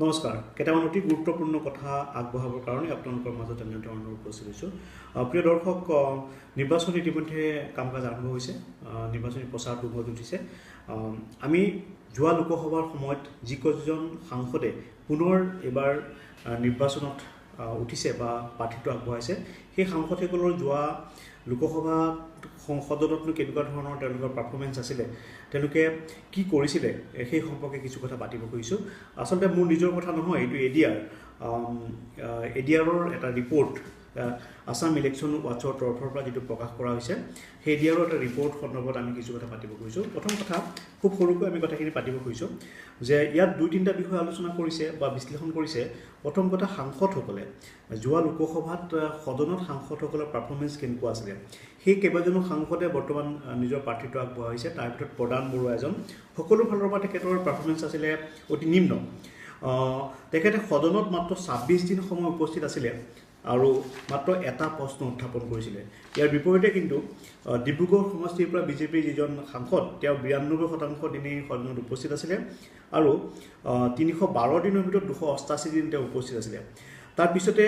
নমস্কাৰ। কেইটামান অতি গুৰুত্বপূৰ্ণ কথা আগবঢ়াবৰ কাৰণে আপোনালোকৰ মাজত এনেধৰণৰ উপস্থিত হৈছোঁ। প্ৰিয় দৰ্শক, নিৰ্বাচন ইতিমধ্যে কাম কাজ আৰম্ভ হৈছে, নিৰ্বাচনী প্ৰচাৰ তুংগত উঠিছে। আমি যোৱা লোকসভাৰ সময়ত যিকেইজন সাংসদে পুনৰ এইবাৰ নিৰ্বাচনত উঠিছে বা প্ৰাৰ্থিত্ব আগবঢ়াইছে, সেই সাংসদসকলৰ যোৱা লোকসভা সংসদতনো কেনেকুৱা ধৰণৰ তেওঁলোকৰ পাৰফৰ্মেঞ্চ আছিলে, তেওঁলোকে কি কৰিছিলে, সেই সম্পৰ্কে কিছু কথা পাতিব খুজিছোঁ। আচলতে মোৰ নিজৰ কথা নহয়, এইটো এ ডি আৰৰ এটা ৰিপৰ্ট, আছাম ইলেকশ্যন ৱাটছৰ তৰফৰ পৰা যিটো প্ৰকাশ কৰা হৈছে, সেই এ ডি আৰৰ এটা ৰিপৰ্ট সন্দৰ্ভত আমি কিছু কথা পাতিব খুজিছোঁ। প্ৰথম কথা, খুব সৰুকৈ আমি কথাখিনি পাতিব খুজিছোঁ যে ইয়াত দুই তিনিটা বিষয় আলোচনা কৰিছে বা বিশ্লেষণ কৰিছে। প্ৰথম কথা, সাংসদসকলে যোৱা লোকসভাত সদনত সাংসদসকলৰ পাৰফৰ্মেঞ্চ কেনেকুৱা আছিলে। সেই কেইবাজনো সাংসদে বৰ্তমান নিজৰ প্ৰাৰ্থিত্ব আগবঢ়াইছে। তাৰ ভিতৰত প্ৰদান বৰুৱা এজন, সকলো ফালৰ পৰা তেখেতৰ পাৰফৰ্মেঞ্চ আছিলে অতি নিম্ন। তেখেতে সদনত মাত্ৰ 26 দিন সময় উপস্থিত আছিলে আৰু মাত্ৰ এটা প্ৰশ্ন উত্থাপন কৰিছিলে। ইয়াৰ বিপৰীতে কিন্তু ডিব্ৰুগড় সমষ্টিৰ পৰা বিজেপিৰ যিজন সাংসদ, তেওঁ 92% দিনেই সদনত উপস্থিত আছিলে আৰু 312 দিনৰ ভিতৰত 288 দিন তেওঁ উপস্থিত আছিলে। তাৰপিছতে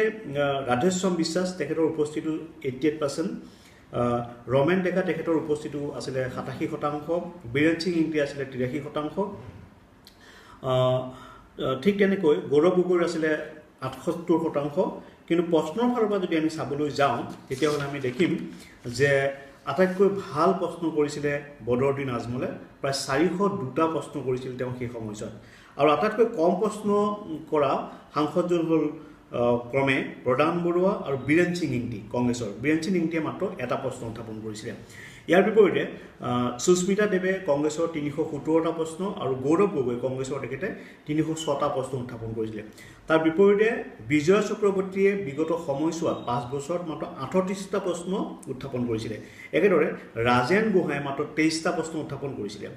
ৰাধেশ্যাম বিশ্বাস, তেখেতৰ উপস্থিতিও 88%। ৰমেন ডেকা, তেখেতৰ উপস্থিতিও আছিলে 87%। বীৰেণ সিং ইংতি আছিলে 83%। ঠিক তেনেকৈ গৌৰৱ গগৈৰ আছিলে 78%। কিন্তু প্ৰশ্নৰ ফালৰ পৰা যদি আমি চাবলৈ যাওঁ, তেতিয়াহ'লে আমি দেখিম যে আটাইতকৈ ভাল প্ৰশ্ন কৰিছিলে বদৰুদ্দিন আজমলে, প্ৰায় 402টা প্ৰশ্ন কৰিছিল তেওঁ সেই সময়ছোৱাত। আৰু আটাইতকৈ কম প্ৰশ্ন কৰা সাংসদজন হ'ল ক্ৰমে প্ৰদান বৰুৱা আৰু বীৰেণ সিং ইংতি। কংগ্ৰেছৰ বীৰেণ সিং ইংতিয়ে মাত্ৰ এটা প্ৰশ্ন উত্থাপন কৰিছিলে। ইয়াৰ বিপৰীতে সুস্মিতা দেৱে কংগ্ৰেছৰ 317টা প্ৰশ্ন আৰু গৌৰৱ গগৈ কংগ্ৰেছৰ তেখেতে 306টা প্ৰশ্ন উত্থাপন কৰিছিলে। তাৰ বিপৰীতে বিজয়া চক্ৰৱৰ্তীয়ে বিগত সময়ছোৱাত 5 বছৰত মাত্ৰ 38টা প্ৰশ্ন উত্থাপন কৰিছিলে। একেদৰে ৰাজেন গোহাঁয়ে মাত্ৰ 23টা প্ৰশ্ন উত্থাপন কৰিছিলে।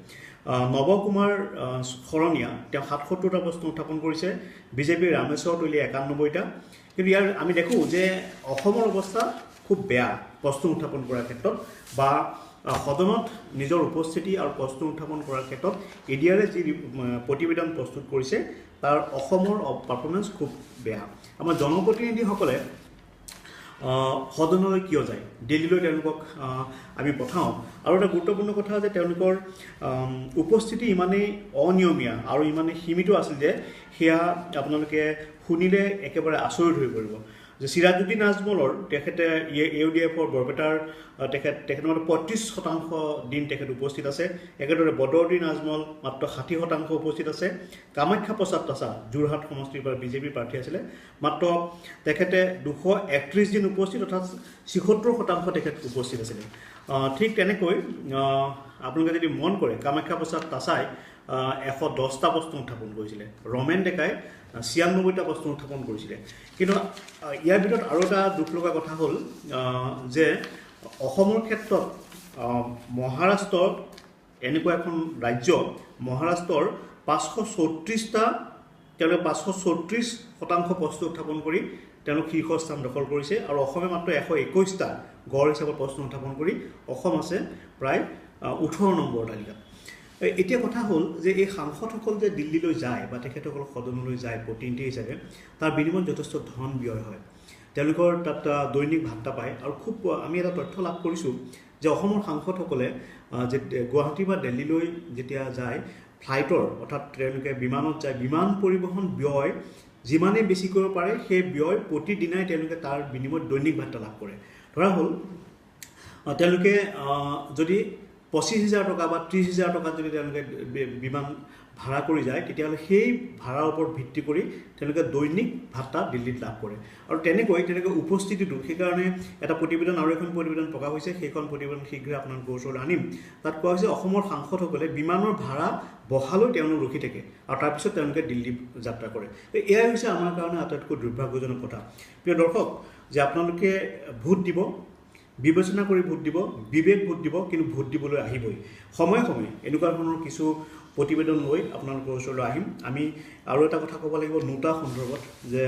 নৱকুমাৰ শৰণীয়া, তেওঁ 77টা প্ৰশ্ন উত্থাপন কৰিছে। বিজেপিৰ ৰামেশ্বৰ তেলীয়ে 91টা। কিন্তু ইয়াৰ আমি দেখোঁ যে অসমৰ অৱস্থা খুব বেয়া প্ৰশ্ন উত্থাপন কৰাৰ ক্ষেত্ৰত বা সদনত নিজৰ উপস্থিতি আৰু প্ৰশ্ন উত্থাপন কৰাৰ ক্ষেত্ৰত। এ ডি আৰে যি প্ৰতিবেদন প্ৰস্তুত কৰিছে, তাৰ অসমৰ পাৰফৰ্মেঞ্চ খুব বেয়া। আমাৰ জনপ্ৰতিনিধিসকলে সদনলৈ কিয় যায়? দিল্লীলৈ তেওঁলোকক আমি পঠাওঁ। আৰু এটা গুৰুত্বপূৰ্ণ কথা যে তেওঁলোকৰ উপস্থিতি ইমানেই অনিয়মীয়া আৰু ইমানেই সীমিত আছিল যে সেয়া আপোনালোকে শুনিলে একেবাৰে আচৰিত হৈ পৰিব যে চিৰাজুদ্দিন আজমলৰ, তেখেতে এ ইউ ডি এফৰ বৰপেটাৰ, তেখেতৰ মাত্ৰ 35% দিন তেখেত উপস্থিত আছে। একেদৰে বদৰুদ্দিন আজমল মাত্ৰ 60% উপস্থিত আছে। কামাখ্যা প্ৰসাদ তাছা, যোৰহাট সমষ্টিৰ পৰা বিজেপিৰ প্ৰাৰ্থী আছিলে, মাত্ৰ তেখেতে 231 দিন উপস্থিত, অৰ্থাৎ 76% তেখেত উপস্থিত আছিলে। ঠিক তেনেকৈ আপোনালোকে যদি মন কৰে, কামাখ্যা প্ৰসাদ তাছাই 110টা প্ৰশ্ন উত্থাপন কৰিছিলে, ৰমেন ডেকাই 96টা প্ৰশ্ন উত্থাপন কৰিছিলে। কিন্তু ইয়াৰ ভিতৰত আৰু এটা দুখ লগা কথা হ'ল যে অসমৰ ক্ষেত্ৰত মহাৰাষ্ট্ৰত এনেকুৱা এখন ৰাজ্য, মহাৰাষ্ট্ৰৰ 534টা, তেওঁলোকে 534% প্ৰশ্ন উত্থাপন কৰি তেওঁলোক শীৰ্ষস্থান দখল কৰিছে আৰু অসমে মাত্ৰ 121টা গড় হিচাপত প্ৰশ্ন উত্থাপন কৰি অসম আছে প্ৰায় 18 নম্বৰ তালিকাত। এতিয়া কথা হ'ল যে এই সাংসদসকল যে দিল্লীলৈ যায় বা তেখেতসকল সদনলৈ যায় প্ৰতিনিধি হিচাপে, তাৰ বিনিময়ত যথেষ্ট ধন ব্যয় হয়। তেওঁলোকৰ তাত দৈনিক ভাত্তা পায়। আৰু খুব আমি এটা তথ্য লাভ কৰিছোঁ যে অসমৰ সাংসদসকলে যে গুৱাহাটী বা দিল্লীলৈ যেতিয়া যায় ফ্লাইটৰ, অৰ্থাৎ তেওঁলোকে বিমানত যায়, বিমান পৰিবহণ ব্যয় যিমানেই বেছি কৰিব পাৰে, সেই ব্যয় প্ৰতিদিনাই তেওঁলোকে তাৰ বিনিময়ত দৈনিক ভাত্তা লাভ কৰে। ধৰা হ'ল তেওঁলোকে যদি 25,000 টকা বা 30,000 টকাত যদি তেওঁলোকে বিমান ভাড়া কৰি যায়, তেতিয়াহ'লে সেই ভাড়াৰ ওপৰত ভিত্তি কৰি তেওঁলোকে দৈনিক ভাত্তা দিল্লীত লাভ কৰে। আৰু তেনেকৈ তেওঁলোকে উপস্থিতিটো, সেইকাৰণে এটা প্ৰতিবেদন আৰু এখন প্ৰতিবেদন প্ৰকাশ হৈছে। সেইখন প্ৰতিবেদন শীঘ্ৰে আপোনালোকৰ ওচৰলৈ আনিম। তাত কোৱা হৈছে, অসমৰ সাংসদসকলে বিমানৰ ভাড়া বহালৈ তেওঁলোক ৰখি থাকে আৰু তাৰপিছত তেওঁলোকে দিল্লী যাত্ৰা কৰে। এয়াই হৈছে আমাৰ কাৰণে আটাইতকৈ দুৰ্ভাগ্যজনক কথা। প্ৰিয় দৰ্শক, যে আপোনালোকে ভোট দিব, বিবেচনা কৰি ভোট দিব, বিবেক ভোট দিব, কিন্তু ভোট দিবলৈ আহিবই। সময়ে সময়ে এনেকুৱা ধৰণৰ কিছু প্ৰতিবেদন লৈ আপোনালোকৰ ওচৰলৈ আহিম। আমি আৰু এটা কথা ক'ব লাগিব নোটা সন্দৰ্ভত যে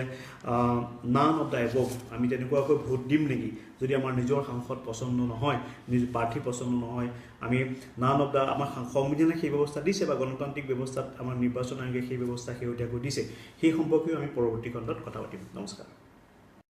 নান অফ the above, আমি তেনেকুৱাকৈ ভোট দিম নেকি যদি আমাৰ নিজৰ সাংসদ পচন্দ নহয়, নিজ প্ৰাৰ্থী পচন্দ নহয়, আমি নান অফ the, আমাৰ সংবিধানে সেই ব্যৱস্থা দিছে বা গণতান্ত্ৰিক ব্যৱস্থাত আমাৰ নিৰ্বাচন আয়োগে সেই ব্যৱস্থা শেহতীয়াকৈ দিছে, সেই সম্পৰ্কেও আমি পৰৱৰ্তী খণ্ডত কথা পাতিম। নমস্কাৰ।